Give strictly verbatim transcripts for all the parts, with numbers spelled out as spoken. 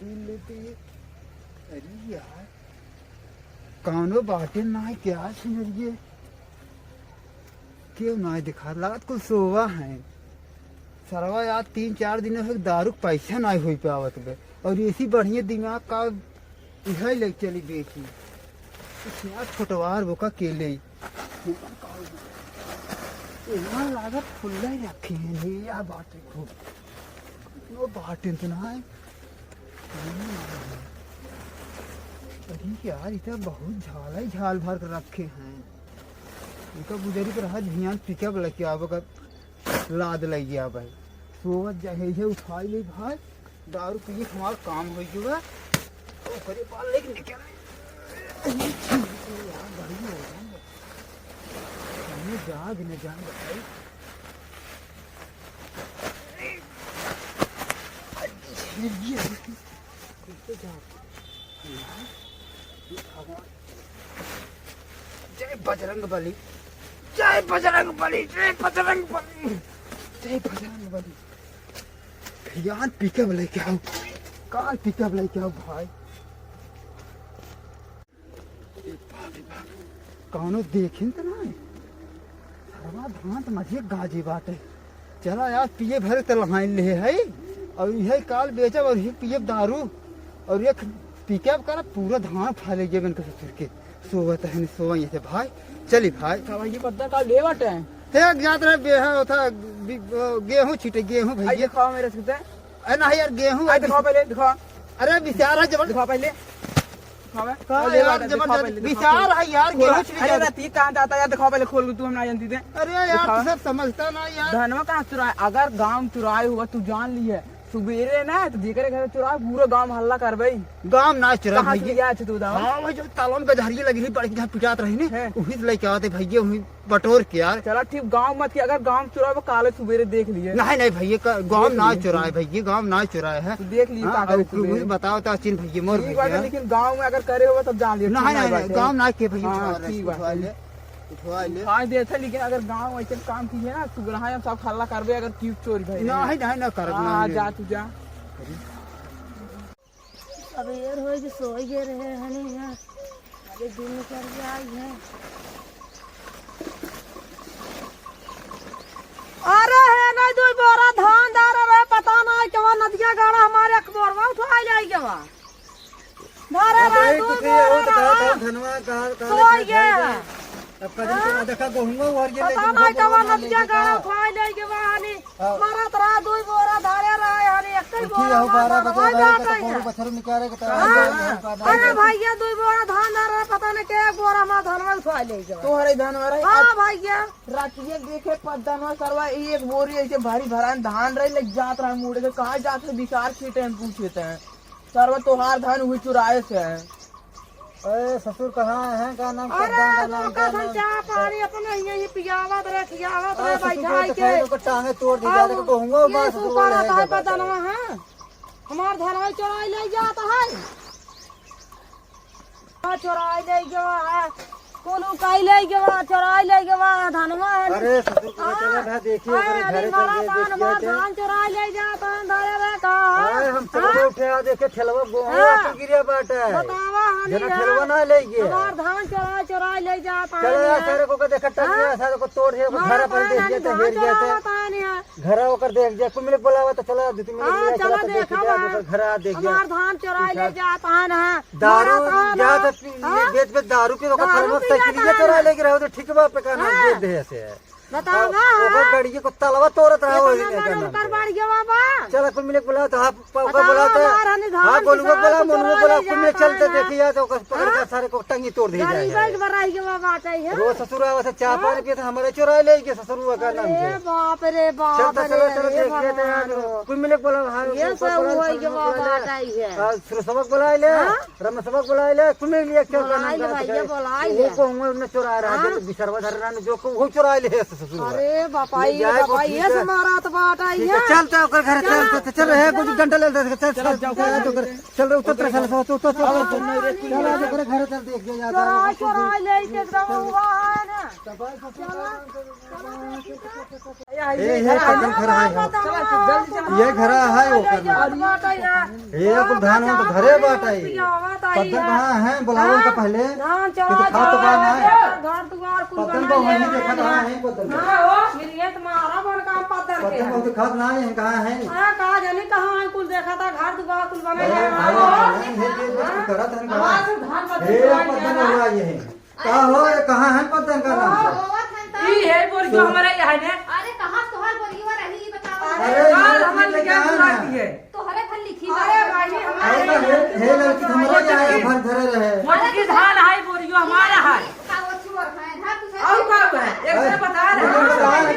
अरे यार, कौनो बाटे ना है क्या सुनरिए? क्यों ना है दिखा, लागत कुल सोवा है। सरवा यार तीन चार दिन से दारू के पैसा ना होई पावत बे, और ऐसी बढ़िया दिमाग का इहे ले चली बेटी। इतना छोटवार बोका के ले। यहाँ लागत खुल्ला ही रखे हैं, ये या बात है खूब। वो बात इतना है। अरे यार, इतना बहुत झाल है, झाल भर के रखे हैं। इनका बुजरी पर हाथ ध्यान पिकअप लेके आवे का लाद लग गया भाई। सोवत जाए है, उठाई ले भाई, दारू पी के हमार काम हो गया। ओकरे पार लेके निकल। यार, बड़ी हो गई। हमें जाग न जान भाई। जय बजरंग बली, जय बजरंग बली, जय बजरंग बली, जय बजरंग बली। भैया, पिकअप लेके आओ, काल पिकअप लेके आओ भाई। ए बाप रे बाप, कौनो देखिन त ना है। सरवा धान त मजे गाजे बाटे। चला यार, पिए भरे त लहाइन ले है, और यह काल बेचब और यह पियब दारू, और एक पिकअप करा पूरा धान फाले जेबन के ससुर के। सोवत है, सोवा ये से भाई, चली भाई। का भाई, ये पत्ता का ले बाटे? हे, एक जात रहे बेहा होता, बी-, गेहूं छीटे, गेहूं आई भैया। दिखाओ मेरे से। ए, नहीं यार, गेहूं आई है, दिखाओ पहले, दिखाओ। अरे, विचार है जबर- दिखाओ पहले। दिखाओ बे। का अरे यार, बात है, दिखाओ जबरदस्त पहले, दिखाओ विचार पहले। है यार, खोलो। गेहूं छीटे अरे यार। राती कहाँ जाता यार, दिखाओ पहले खोल के, तू हम ना जानती थे। अरे यार, दिखाओ। तू सब समझता ना यार। धनवा कहाँ चुराए? अगर गांव चुराए हुआ, तू जान ली है। सुबेरे ना, तो जेकरे घर चुराए, पूरा गांव में हल्ला करबे। गांव ना चुराए कहाँ से भैया। लिया है तू दावा? हाँ, वही जो तालाब में गजहरिया लगी रही, बड़की जहाँ पिटात रही ने, हैं। वही से लेके आवत है भैया, वही बटोर के यार। चला ठीक, गाँव मत के, अगर गाँव में चुरावे, काले सुबेरे देख लिए। नहीं, नहीं भैया, का-, गाँव देख ना लिए। चुराए भैया, गाँव ना चुराए है। तू देख लिए हाँ, का करे और कुछ सुबेरे। बताओ तो चिन भैया, मोर ठीक बात है, भैया। लेकिन गाँव में अगर करे होगा तब जान लिए, नहीं, ठीक नहीं, बात नहीं, है। गाँव ना के भैया, हाँ, उठवा ले, ठीक बात उठवा है। ले, उठवा ले। आज देखे, लेकिन अगर गाँव ऐसे काम कीजिए ना, सुबह हम सब हल्ला करबे, अगर क्यों चोरी भाई। नहीं, नहीं, ना करब, हाँ, नहीं, जा नहीं। तू जा। सबेर होई के सोई गए रहे हनी यहाँ। अरे दिन निकल के आई है। अरे है नहीं, दो बोरा धान डारे रहे, पता नहीं केवा नदिया गाड़ा हमारे एक बोरवा उठाई जाई केवा। डारे अब रहे, एक दो कुछ ये बोरा हो तो कहा था, रहा। धनवा कहा, कहा सोई लेके गए। अब कदम तो हाँ? देखा, गोहुआ उहर गेले, पता गोहुआ नहीं केवा उहर नदिया लेके गाड़ा गया। उठाई ले के बहानी। हाँ। मारत रहा, दुई बोरा धारे रहा, यार, एक ही उठी बोरा आओ, मार बारह बजे धानवा रहे, जाता तो है। गोरू बछरू निकाले के तो हाँ। आगे, आगे, आगे। अरे भैया, दुई बोरा धान डाल रहा, पता नहीं के एक बोरा मार धानवा उठाई ले गया। तोहरे धानवा रहे? हाँ भैया। रातिये देखे, पद्दनवा सरवा, एक बोरी ऐसे भारी भरान धान रहे, ले जात रहा मुड़े के, कहाँ जात है, विचार छीटे हैं, पूछे थे। सरवा तोहार धान हुई चुराए से है। अरे ससुर, कहाँ है? का नाम? अरे पद्दा का नाम, का नाम? चाह पानी अपने यहीं पियावत रहे, खियावत रहे, अरे ससुर, बैठाई तो के। खैर ओकर टांगे तोड़ दी, अब जाने को कहूँगा, ये बस तू बोल करत रहे है के बता। बदनवा, हाँ? हमार धनवा चोराई ले जात है। हाँ, चोराई ले गवा है। कुल उकाई ले गवा, चोराई ले गवा, धनवा है। अरे ससुर को हाँ। चला था, देखिए, अरे, ओकरे अरे, घरे चल बड़ा के धान, देखिए हमार के। धान चोराई ले जात है, धरे रे का। अरे, हम सब हाँ? उठे आ, देखे, ठेलवा गोवा हाँ। के गिरिया बाटे। बतावा, हनी जना है। ठेलवा ना ले गए। हमार धान चोराई, चोराई ले जात है, चला, हनी है। सारे को देखा, टंगिया, हाँ? सारे को तोड़ दिया, हमार घर पर धान देख हनी गया, तो धान हेर गया चोरावत था। है, हनी है। घरा ओकर देख जा, कुल मिले बोलावा तो चला, दू तीन मिनट हाँ, मिले चला चला, देखा देखा, था। ओकर घरा देख जा। हमार धान चोराई ले जात हन, हाँ। दारू, मारत हन, या हाँ। तो पी-, ये हाँ? बेच बेच दारू पी, ओकर दारू थर्मस पी साइकिल जात ये हन। चोरा लेके रहो तो ठीक बा, पे का नाम हाँ। दे दे ऐसे है। बताओ, अब हाँ, ओकर हाँ। गाड़ी को तलवा तोड़त रहो, इतना इनके बड़ा नाम उनकर से। बाड़िया बा। चला, कुल मिले बोला तो आप प-, ओकर बताओ, बोला तो, हमार हनी धान हाँ, के गोलुआ साथ बोला, चोरा मोनुआ ले बोला, जात कुल मिले हन। चलते हाँ? देखिए, या तो ओकर पकड़ के हाँ? सारे को टंगी तोड़ दी गरीब जाए। के बड़ाई के बात है, हाँ? रोज ससुर आवे से चाह हाँ? पानी पिए तो हमारे चोरा ले के ससुर का नाम अरे से। बाप रे बाप चल तो रे, चलो, चलो, अरे देख लेते हैं। भगवान हो। कुल मिले बोला, हाँ, ये कुल सब बोला, होई के सब बात बोला। आई है। आ, सुरेशवा के बोला ले, हाँ? रमेशवा के बोला ले, कुल मिले एक चोर का बोला नाम ले का भैया, है। बोला वो ले। को हम ने चोरा रहा है, हाँ? जो बिसरवा धर रहा है, जो को वो चोरा ले है। अरे बापाई, ये बापाई, ये से मारत बाटा। ठीक है, चल, चल, ओकर घर चल, चल, चल, चल, हे, कुछ डंडा ले ले, चल, चल, चल, चल, चल, चल, उतर, चल, चल, चल, चल, चल, आज ओकरे घर चल, देख के जाता है। चोरा, चोरा ले के एकदम हुआ है ना। चला, चला, चला, चला। ए, ये पतन घर है, हाँ। ये घर है, वो करना। ये कुल धान हो तो घरे बाटा है। पद्दन कहाँ है? बुलाओ उनका पहले। धान चरा, खात तो बा ना है। घर दुआर कुल पद्दन तो वहीं देखा कहाँ है पद्दन? हाँ, हो, मिलिए तुम्हारा मन काम पद्दन के पद्दन है। बहुत खात ना है, कहाँ है? हाँ, कहाँ जाने कहाँ है, कुल देखा था, घर दुआर कुल बना है। करत है कहाँ? धान पद्दन ये हुआ ये है। का हो, ये कहाँ है पद्दन का नाम से? ई है बोरियो हमारा यहाँ ने। अरे, कहाँ तोहार बोरियो रही, ई बताओ। अरे, काल ये हमारे क्या क्या है बुलाती है? तोहरे भर लिखी अरे, बात। भाई, हमारे अरे, हे, हे लड़की, हमारा यहाँ है, भर धरे रहे। मोटकी धान है, बोरियो हमारा है। का वो चोर है, हाँ, तू और का हुआ है? एक से बता रहे हैं।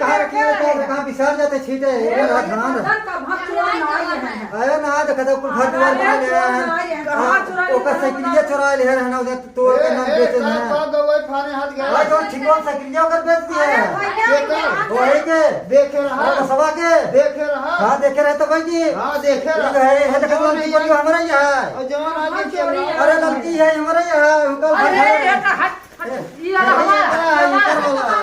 कहाँ रखी है, कहाँ बिसार जाते छीटे, ये रहा धान। पद्दन का भर चोर ना आए हैं। अरे ना, देखा था, कुल घर दुआर बना ले रहे हैं। कहाँ चुरा ले ओकर साइकिलिया चुरा ले रहे हैं ना, उधर तोड़ के ए, नाम ए, बेचे का, हैं। का गवई फाने हाथ गया? अरे, जो छिपवा साइकिलिया ओकर बेच दिए हैं। अरे, भैया, ये का? वही के। देखे रहा। अरे, बसवा के। देखे रहा। हाँ, देखे रहे तो भाई जी। हाँ, देखे रहा। ये है, ये देखो, लड़की बोली हमारा ही है। और जवान आदमी चोरी है। अरे, लड़की है, हमारा ही है। उनका अरे, घर है। ये का हाथ, ये वाला हमारा है, ये वाला।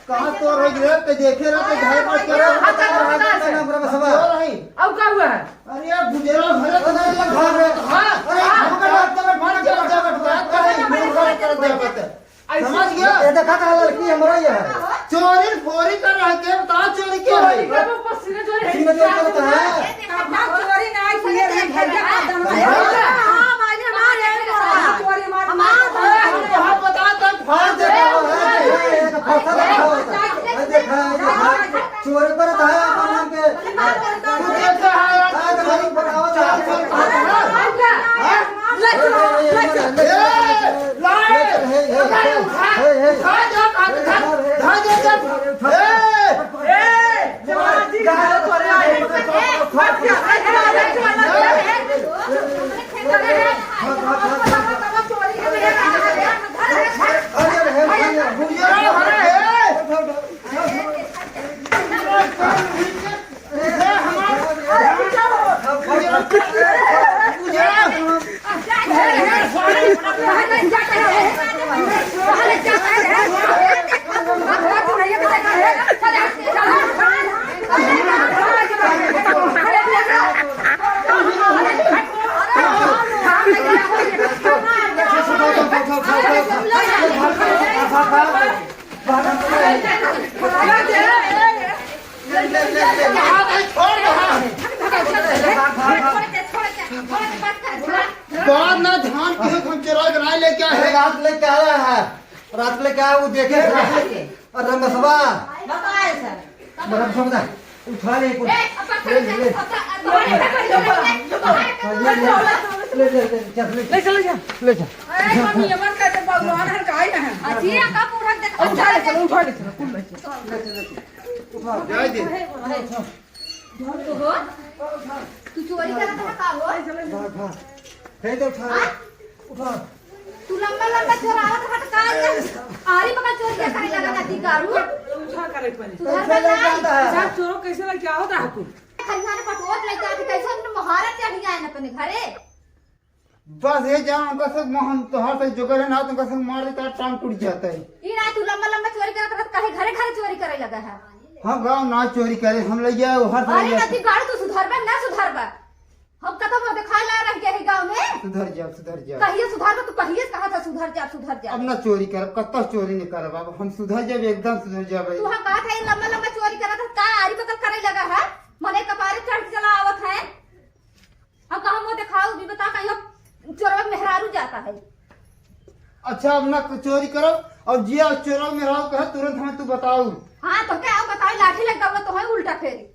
कहाँ चोर हो गया? ते देखे रहे, ते घर पर चोर हो गया। चोर है। और का हुआ है? अरे यार, गुजरा भरे तो नहीं लग भाग रहे। हाँ, अरे, हाँ, हम लोग हाँ, जब मार के जब बात कर रहे हैं, मुंह खड़ा कर दे बता। समझ गया? ये देखा था लड़की हमारा ये है। चोरी फोरी कर रहा है, के बता चोरी क्या है? चोरी का वो पसीने चोरी है। पसीने चोरी करता है। चोरी ना किए हैं, भैया का दम है। हाँ, भाई, हमारे यहाँ चोरी मार, हमारे यहाँ। हाँ, बता, तब फाड़ दे। ए, ए, ए, तो फंसा रखा होता है। ए, देखा, ए, देखा। चोरी पर था अपन नाम के। तू कैसे है यार? आज भाई बताओ तो। हाँ? ए, लाए। ए, ए, ए, ए, ए। उठा, उठा, उठा, उठा, उठा, उठा, उठा। ए, ए, जवान जी, जा, जा, जा, जा। बात ना धान के हम चुरा के ना लेके आए। अरे रात लेके आया है, रात लेके आया, वो देखे था। और रमसवा। बताए सर। रमसवा, उठा ले कुल। ले, ले, ले। हाँ, ले, ले, ले, ले, चल, ले, ले, चल, ले, जा। ले चल, जा। ले जा। अरे, हम ये मत करते, भगवान हर गाय ना है। अच्छी है, का पूरा देख। उठा ले चल, उठा ले चल, कुल ले चल। ले चल, ले चल। उठा। जाए दे। तो हो? तू चोरी करत है का हो? भाग, भाग। हे तो उठा। हाँ? उठा। तू लंबा लंबा चोरावत हट का? आरी पकड़ चोरी करे लगा था ती कारू। उठा करे पहले। तू घर में कैसे ना आई। जाता है? अच्छा, चोरो कैसे लग क्या होता है तू? खरिहाने पटोत ले जाके कैसे अपने मोहारा चढ़ जाए न अपने घरे? बस ये जान, उनका सब हम तोहार से जुगल है ना, तो उनका सब मार देता, टांग टूट जाता है। ई ना तू लंबा लंबा चोरी करत रहत, काहे घरे घरे चोरी करे लगा है? हम गाँव ना चोरी करे, हम ले जाए हर अरे ले नती गाड़ी तू सुधरबे ना सुधरबे? हम कतौ वो दिखाए ला रह गए है गाँव में। सुधर जा, सुधर जा। कहिए सुधरबे, तू कहिए कहा था सुधर जा, सुधर जा। अब ना चोरी करब, कतौ चोरी नहीं करब, अब हम सुधर जाब, एकदम सुधर जाब। तू हम कहा था ये लंबा लंबा चोरी करत है, का आरी बगल करे लगा है? मने कपारे चढ़ के चला आवत है। अब कहाँ मुँह दिखाऊ भी बता, कहीं अब चोरवा के मेहरारू जाता है। अच्छा, अब ना चोरी करब, और जिया चोरवा के मेहरारू कहे तुरंत हमें तू बताऊ। हाँ, तो क्या बताई, लाठी लग दौड़त तो है उल्टा फेरी।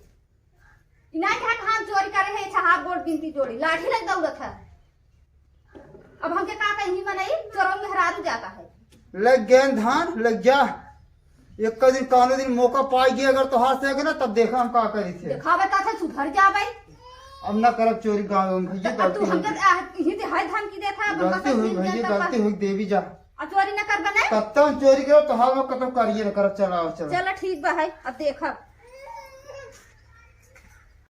इनाय कहे कहाँ हम चोरी करे है, अच्छा हाथ गोड़ बिनती जोड़ी, लाठी लग दौड़त है। अब हमके का कहीं मनई, चोरवा के मेहरारू जाता है। लग गए धान, लग जा। एक का दिन, कौनो दिन मौका पाई गया अगर तोहार से ना, तब देखा हम का करी थे। देखावे का था, सुधर जावे। अब ना करब चोरी गाँव में, भैया, अब तू गलती हो हमके, गई। आ, यही ते हाय धमकी देत है, अब हम गलती कैसे हुई जीत भैया, जाता गलती बा? हुई, देवी जा। आ चोरी ना कर बने? कत्ता चोरी करो, तोहार लोग कत्ता करिए न करब, चलाओ, चलो। चला ठीक बा है, अब देखब।